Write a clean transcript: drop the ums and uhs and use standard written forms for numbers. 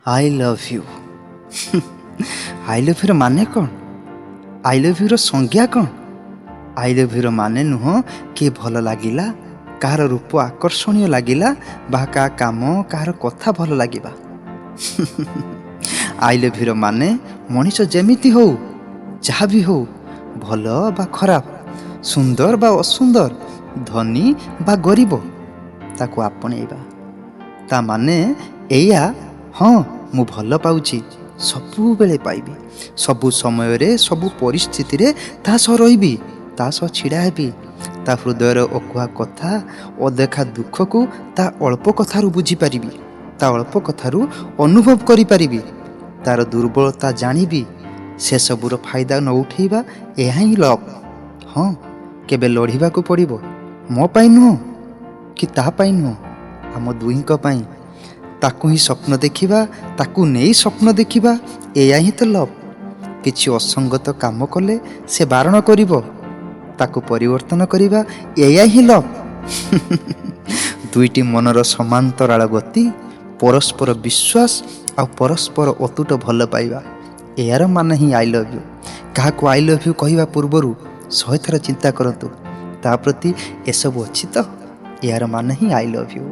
I love you. I love your ମାନେ କ'ଣ? I love your ସଂଜ୍ଞା କ'ଣ? I love your ମାନେ ନୁହଁ କିଏ ଭଲ ଲାଗିଲା, କାହାର ରୂପ ଆକର୍ଷଣୀୟ ଲାଗିଲା ବା କାହା କାମ, କାହାର କଥା ଭଲ ଲାଗିବା। I love your ମାନେ ମଣିଷ ଯେମିତି ହଉ, ଯାହା ବି ହଉ, ଭଲ ବା ଖରାପ, ସୁନ୍ଦର ବା ଅସୁନ୍ଦର, ଧନୀ ବା ଗରିବ, ତାକୁ ଆପଣେଇବା। ତା ମାନେ ଏଇଆ, ହଁ, ମୁଁ ଭଲ ପାଉଛି, ସବୁବେଳେ ପାଇବି, ସବୁ ସମୟରେ, ସବୁ ପରିସ୍ଥିତିରେ ତା ସହ ରହିବି, ତା ସହ ଛିଡ଼ା ହେବି। ତା ହୃଦୟର ଅକୁହା କଥା, ଅଦେଖା ଦୁଃଖକୁ ତା ଅଳ୍ପ କଥାରୁ ବୁଝିପାରିବି, ତା ଅଳ୍ପ କଥାରୁ ଅନୁଭବ କରିପାରିବି, ତାର ଦୁର୍ବଳତା ଜାଣିବି, ସେସବୁର ଫାଇଦା ନ ଉଠେଇବା, ଏହା ହିଁ ଲଭ୍। ହଁ, କେବେ ଲଢ଼ିବାକୁ ପଡ଼ିବ, ମୋ ପାଇଁ ନୁହଁ କି ତା ପାଇଁ ନୁହଁ, ଆମ ଦୁହିଁଙ୍କ ପାଇଁ। ତାକୁ ହିଁ ସ୍ୱପ୍ନ ଦେଖିବା, ତାକୁ ନେଇ ସ୍ୱପ୍ନ ଦେଖିବା, ଏଇଆ ହିଁ ତ ଲଭ୍। କିଛି ଅସଙ୍ଗତ କାମ କଲେ ସେ ବାରଣ କରିବ, ତାକୁ ପରିବର୍ତ୍ତନ କରିବା, ଏଇଆ ହିଁ ଲଭ୍। ଦୁଇଟି ମନର ସମାନ୍ତରାଳ ଗତି, ପରସ୍ପର ବିଶ୍ୱାସ ଆଉ ପରସ୍ପର ଅତୁଟ ଭଲ ପାଇବା, ଏହାର ମାନେ ହିଁ I love you. କାହାକୁ I love you କହିବା ପୂର୍ବରୁ 100 ଥର ଚିନ୍ତା କରନ୍ତୁ, ତା ପ୍ରତି ଏସବୁ ଅଛି ତ? ଏହାର ମାନେ ହିଁ I love you.